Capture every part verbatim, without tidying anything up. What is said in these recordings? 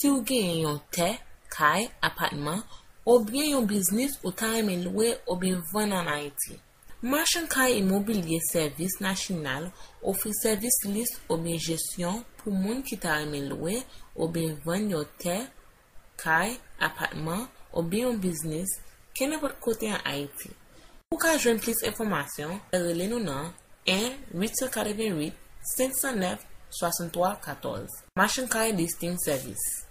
Si w genyen yon tè, kay, apatman, oubyen yon biznis ou ta renmen lwe oubyen vann ann Ayiti. Machann Kay Imobilye Sèvis Nasyonal ofri sèvis lis oubyen jesyon pou moun ki ta renmen lwe oubyen vann yon tè, kay, apatman, oubyen yon biznis, kenenpòt kote ann Ayiti. Pou w ka jwenn plis enfòmasyon, rele nou nan en uit san katrevenn uit senk san nèf swasanntwa katòz. Machann Kay Listing Service.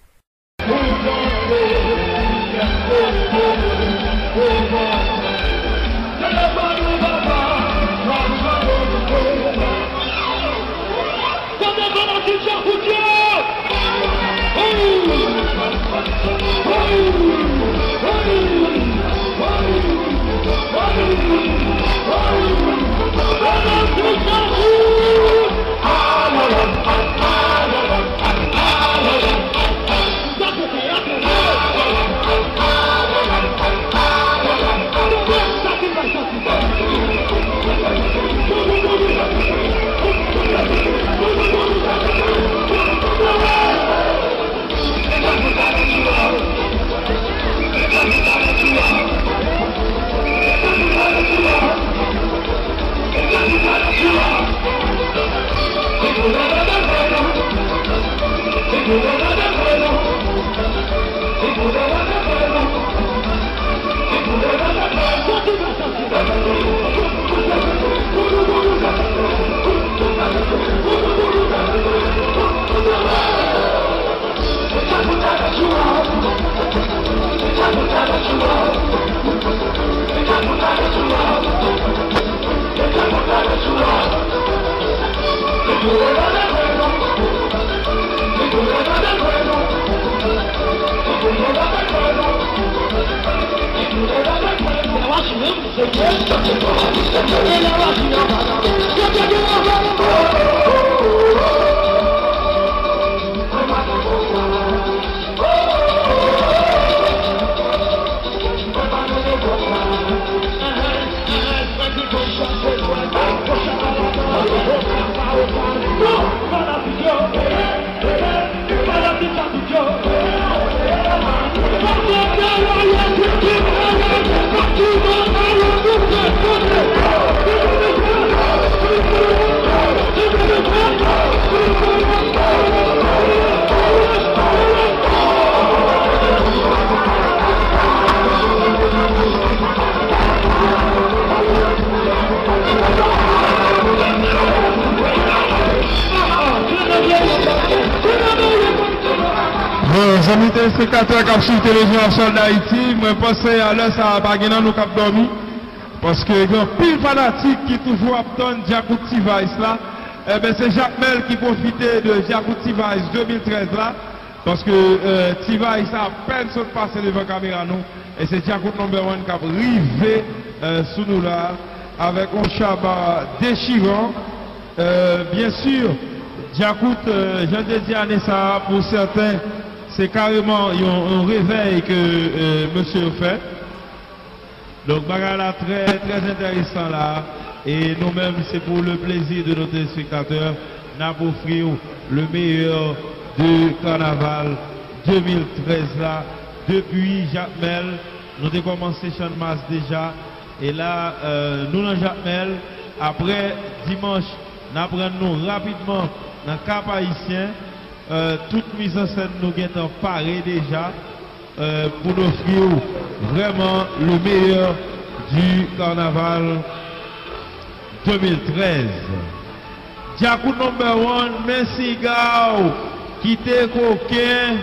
Bon, zanmi telespektatè k ap swiv Televizyon Nasyonal d Ayiti, mwen panse a lè sa a pa gen nan nou k ap dòmi, paske gen anpil fanatik ki toujou ap tann Djakout T-Vice la. Enben, se Jakmèl ki pwofite de Djakout T-Vice de mil trèz la, paske, euh, T-Vice sa apèn sot pase devan kamera nou, e se Djakout Number One k ap rive, euh, sou nou la, avèk yon chaba dechiran. Euh, byen si, Djakout, euh, jan te di ane sa a, pou sèten, se kareman yon, yon revèy ke, euh, mesye yo fè. Donk, bagay la trè, trè enteresan la. E nou menm, se pou le plezi de nos téléspectateurs, n ap ofri w le meilleur de Carnaval de mil trèz la. Depi Jakmèl, nou te kòmanse Channmas deja. E la, euh, nou nan Jakmèl. Apre dimanch, n ap rann nou rapidman nan Kap Ayisyen. Euh, tout mizansèn nou gentan pare deja, euh, pou n ofri w vrèman le meilleur du carnaval de mil trèz. Djakout Number One, men siga w, kite koken.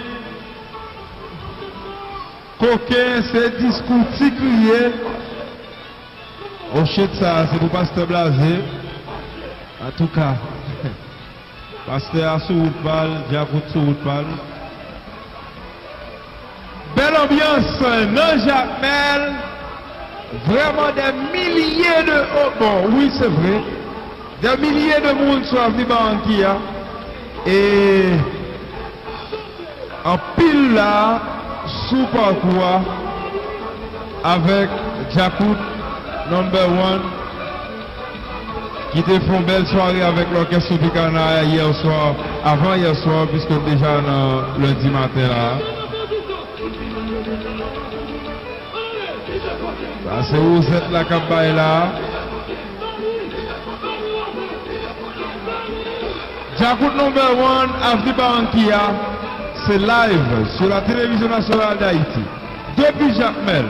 Koken, se diskou ti kriye. O shit, sa, se pou pastè Blaze. Antouka, pastè a sou wout pa l, Djakout sou wout pa l. Bèl anbyans nan Jakmèl. Vrèman, des milliers de, oh, bon, wi, se vre. Des milliers de moun sou avni Barankiya. E anpil la sou pakou a avèk Djakout Number One ki te fè yon bèl sware avèk lòkès Tropicana yè swa. Avan yè swa, piske n deja nan lendi maten la. Sa se wozèt la k ap bay la. Djakout number one, Avenue Barranquilla, se live sur la télévision nationale d'Haïti. Depi Jakmèl.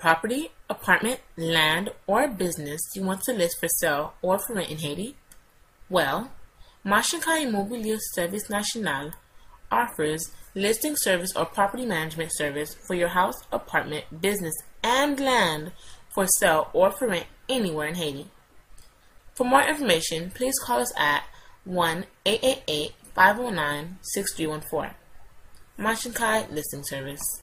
property, apartment, land, or business you want to list for sale or for rent in Haiti? Well, Mashankai Immobilier Service National offers listing service or property management service for your house, apartment, business, and land for sale or for rent anywhere in Haiti. For more information, please call us at one eight eight eight, five oh nine, six three one four. Mashankai Listing Service.